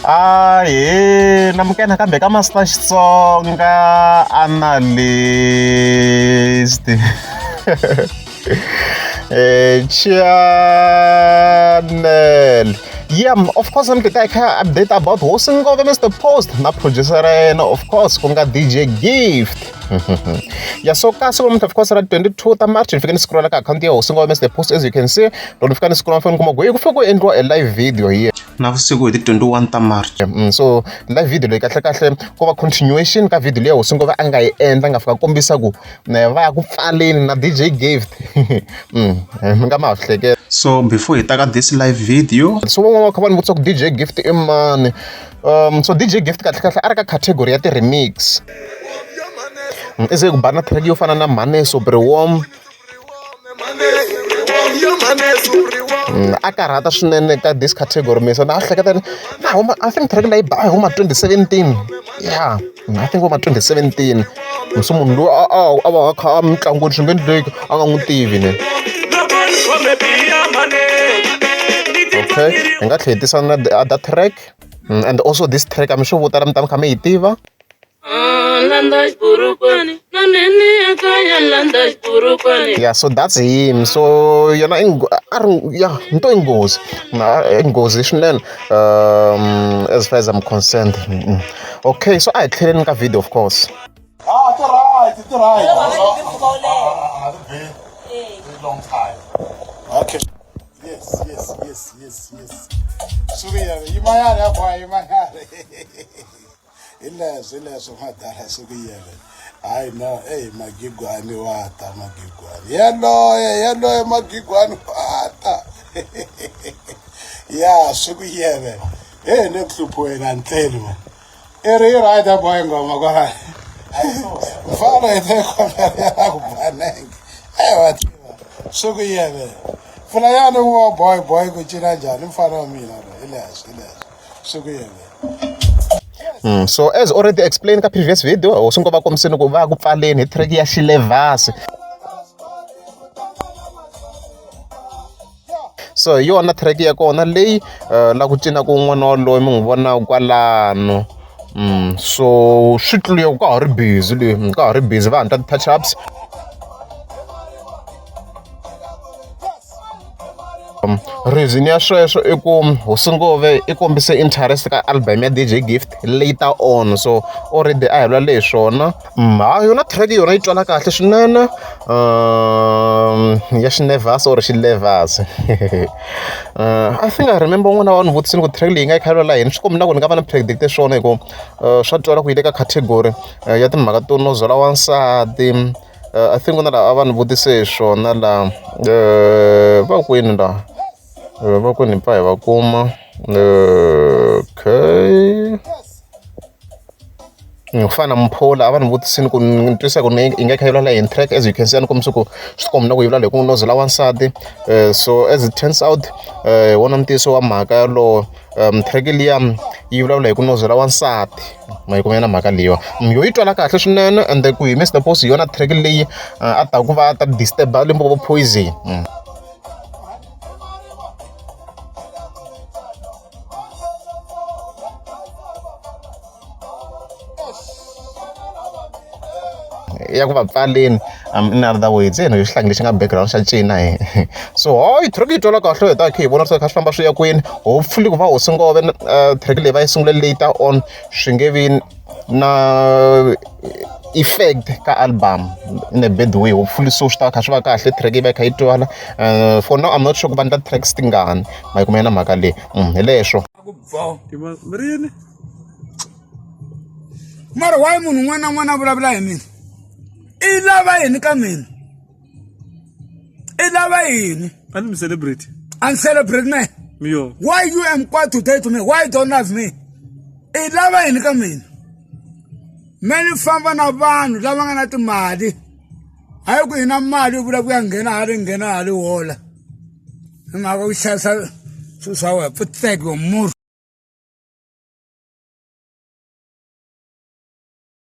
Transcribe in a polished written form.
Ahee namukela nakambe ka Master Xitsonga Analyst channel. Yeah, of course I'm ta kha update about Hosi Ngove Mr Post na producer ya yena of course ku nga DJ Gift. Ya so ka siku namuntlha of course ra 22 ta March ni fike ni scrolla ka akhawunti ya Hosi Ngove Mr Post, as you can see loko ni fika ni scrolla ni fika ni kuma ku ku fike ku endliwa a live video hi Navusiku hi ti 21 ta March. So live video leyi kahle kahle ko va continuation ka video leyi Hosi Ngove a nga yi endla, nga fika kombisa ku va ya ku pfaleni na DJ Gift. Mi nga ma ha swi hleketa. So before hi ta ka this live video, so van'wana va kha va ni vutisa ku DJ Gift i mani. So DJ Gift kahle kahle a ri ka category ya ti-remix, i ze ku ba na track yo fana na Mhaneso Briwom. A karhata swinene ka this category me, so na hleketa na huma, I think track leyi ba huma 2017. Yeah, I think huma 2017. So munhu loyi a va a kha a mitlangwini swi nge endleki a nga n'wi tivi ne. Okay, hi nga tlhela hi tisa na the other track, and also this track I'm sure vo tala mi ta mi kha mi yi tiva. Yeah, so that's him. So yona a ri ya nto i nghozi, i nghozi swinene as far as I'm concerned. Okay, so a hi tlheleni ka video of course. Ah, ti right, ti right. Long time. Okay. Yes, yes, yes, yes, yes. Sukuya, yimayana ya boy, yimayana. Hi leswo, hi leswo madala sukuyele. Hayi no, ey magigwani wa ta magigwani. Yaloye, yaloye magigwani wa ta. Ya, sukuyele. Hey, ne ku hluphiweni a ni tleli man. I ri right ya boy ngoma kwala. Mfana hi te khomela ku banenge. Eh wa tiva. Sukuyele. Pfula yani ku va boy boy ku cina njhani mfana wa mina lo. Hi leswo, hi leswo. Sukuyele. So as already explained ka previous video, Hosi Ngove va kombisile ku va ya ku pfaleni hi track ya Xilevhasi. So hi yona track ya kona leyi la ku cinaka n'wana waloye mi n'wi vonaka kwalano. So swi clear ku ka ha ri busy leyi, ka ha ri busy va endla ti-touch ups. Reason ya sweswo i ku Hosi Ngove i kombise interest ka album ya DJ Gift later on, so already a hi vulavule hi swona. Ha yona track yona yi twala kahle swinene, ya Xinevhasi or Xilevhasi. I think I remember un'wana wa ni vutisile ku track leyi nga yi kha yi vulavula yini, swi kombi na ku ni nga va ni predict-e swona hi ku swa twala ku yi le ka category ya timhaka to no zola wansati. I think ku na laha a va ni vutise hi swona laha, va kwini laha, va kwini hi pfa hi va kuma. Okay, ku fana na Mphola a va ni vutisile ku ni twisisa ku ni yi nga kha yi vulavula yini track, as you can see a ni kombisa ku swi komba na ku yi vulavula hi ku no zola wansati. So as it turns out, hi wona ntiyiso wa mhaka yalowo, track liya yi vulavula hi ku no zola wansati. Ma yi kuma na mhaka leyiwa yo yi twala kahle swinene, and ku hi Mr Post hi yona track leyi a ta ku va ta disturb Limpopo Poison. Ya ku va pfaleni, in other words yena hi xihlangi lexi nga background xa cina hi. So hayi track yi twala kahle, hi ta kha hi vona swi kha swi famba swi ya kwini. Hopefully ku va Hosi Ngove track leyi va yi sungule later on swi nge vi na effect ka album in a bad way, hopefully. So swi ta va kha swi va kahle, track yi va yi kha yi twala. For now I'm not sure ku va endla tracks tingani, ma yi kuma na mhaka leyi. Hi leswo. Mara why munhu un'wana na un'wana a vulavula hi mina? I lava yini ka mina? I lava yini? A ni mi celebrate. I'm celebrate me. Miyo. Why you am quite today to me? Why don't love me? I lava yini ka mina? Me ni famba na vanhu lava nga na timali. Hayi ku hi na mali vula ku ya nghena hali nghena hali hola. Hi mhaka ku xavisa swilo swa wena, pfutseki wa murhu.